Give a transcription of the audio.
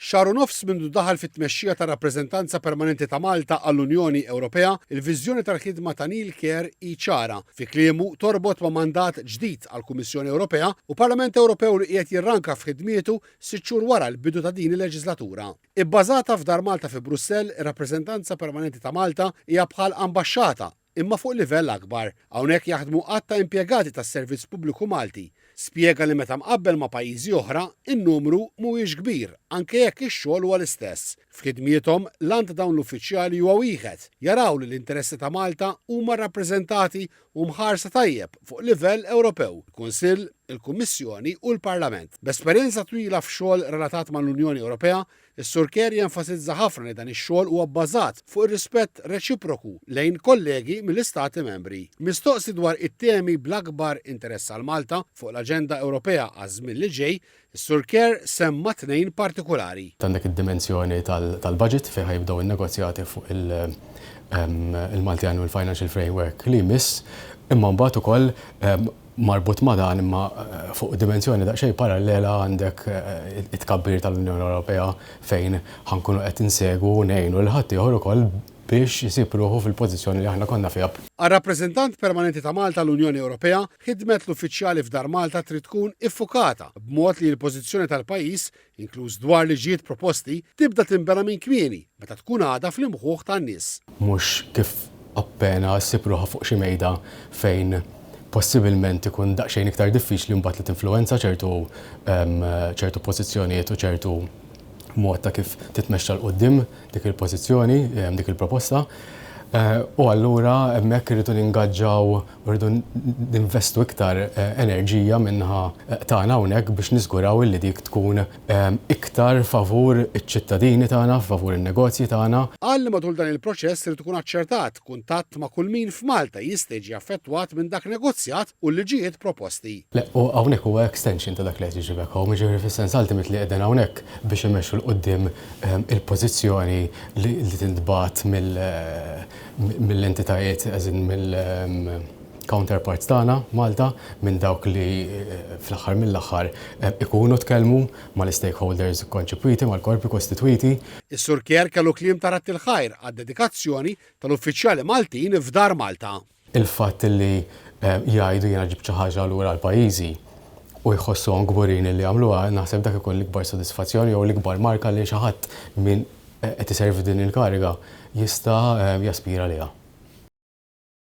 Xahar u nofs mindu daħal fit-tmexxija tar-Rappreżentanza Permanenti ta' Malta għall-Unjoni Ewropea, il-viżjoni tal-ħidma ta' Neil Kerr hi ċara. Fi kliemu, torbot ma' mandat ġdid għall-Kummissjoni Ewropea u Parlament Ewropew li qiegħed jirranka f'ħidmietu sitt xhur wara l-bidu ta' din il-leġiżlatura. Ibbażata f'Dar Malta fi Brussell, ir-Rappreżentanza Permanenti ta' Malta hija bħal ambaxxata, imma fuq livell akbar. Hawnhekk jaħdmu għadd ta' impjegati tas-Servizz Pubbliku Malti. Spjega li meta mqabbel ma' pajjiżi oħra, in-numru mhuwiex kbir, anke jekk ix-xogħol huwa l-istess. F'ħidmiethom, l-għan ta' dawn l-uffiċjali huwa wieħed, jaraw li l-interessi ta' Malta huma rrappreżentati u mħarsa tajjeb fuq livell Ewropew, il-Kunsill, il-Kummissjoni u l-Parlament. B'esperjenza twila f'xogħol relatat mal-Unjoni Ewropea, Is-Sur Kerr jenfasizza ħafna li dan ix-xogħol huwa bbażat fuq ir-rispett reċiproku lejn kollegi mill-Istati Membri. Mistoqsi dwar it-temi bl-akbar interess għal Malta fuq l-aġenda Ewropea għaż-żmien li ġej, is-Sur Kerr semma tnejn partikulari. Għandek id-dimensjoni tal-budget fejn ħa jibdew in-negozjati fuq il-Multi-Annual Financial Framework li jmiss, imma mbagħad ukoll Marbut ma' dan imma fuq dimensjoni daqsxejn parallela għandek it-tkabbir tal-Unjoni Ewropea fejn ħa nkunu qed insegwu u ngħinu lil ħaddieħor ukoll biex isib ruħu fil-pożizzjoni li aħna konna fiha. Għar-Rappreżentant Permanenti ta' Malta għall-Unjoni Ewropea, ħidmet l-uffiċjali f'Dar Malta trid tkun iffukata b'mod li l-pożizzjoni tal-pajjiż inkluż dwar liġijiet proposti, tibda tinbena minn kmieni, meta tkun għadha fl-imħuħ tan-nies. Mhux kif appena ssib ruħha fuq xi mejda fejn possibilment ikun daqsxejn iktar diffiċli mbagħad li tinfluwenza ċertu ċertu pożizzjonijiet u ċertu mod ta' kif titmexxa 'l quddiem dik il-pożizzjoni, dik il-proposta. U allura hemmhekk irridu ningaġġaw u rridu ninvestu iktar enerġija min-naħa tagħna hawnhekk biex niżguraw illi dik tkun iktar favur iċ-ċittadini tagħna, favur in-negozji tagħna. Qal li matul dan il-proċess irid ikun aċċertat kuntatt ma' kull min f'Malta jista' jiġi affettwat minn dak negozjat u l-liġijiet proposti. Le, u hawnhekk huwa extension ta' dak li qed jiġri back home, jiġifieri fis-sens ultimately qegħdin hawnhekk biex imexxu 'l quddiem il-pożizzjoni li tintbagħat mill mill-entitajiet, as in mill-counterparts tagħna Malta, minn dawk li fl-aħħar mill-aħħar ikunu tkellmu mal-istakeholders konċipwiti, mal-korpi kostitwiti. Is-Sur Kerr kellu kliem ta' radd il-ħajr għad-dedikazzjoni tal-uffiċjali Maltin f'Dar Malta. Il-fatt li jgħidu jiena ġibt xi ħaġa lura għal pajjiżi u jħossuhom kburin li għamluha, naħseb dak ikun l-ikbar sodisfazzjon jew l-ikbar marka li xi ħadd minn qed iservi din il-kariga jista' jaspira għaliha.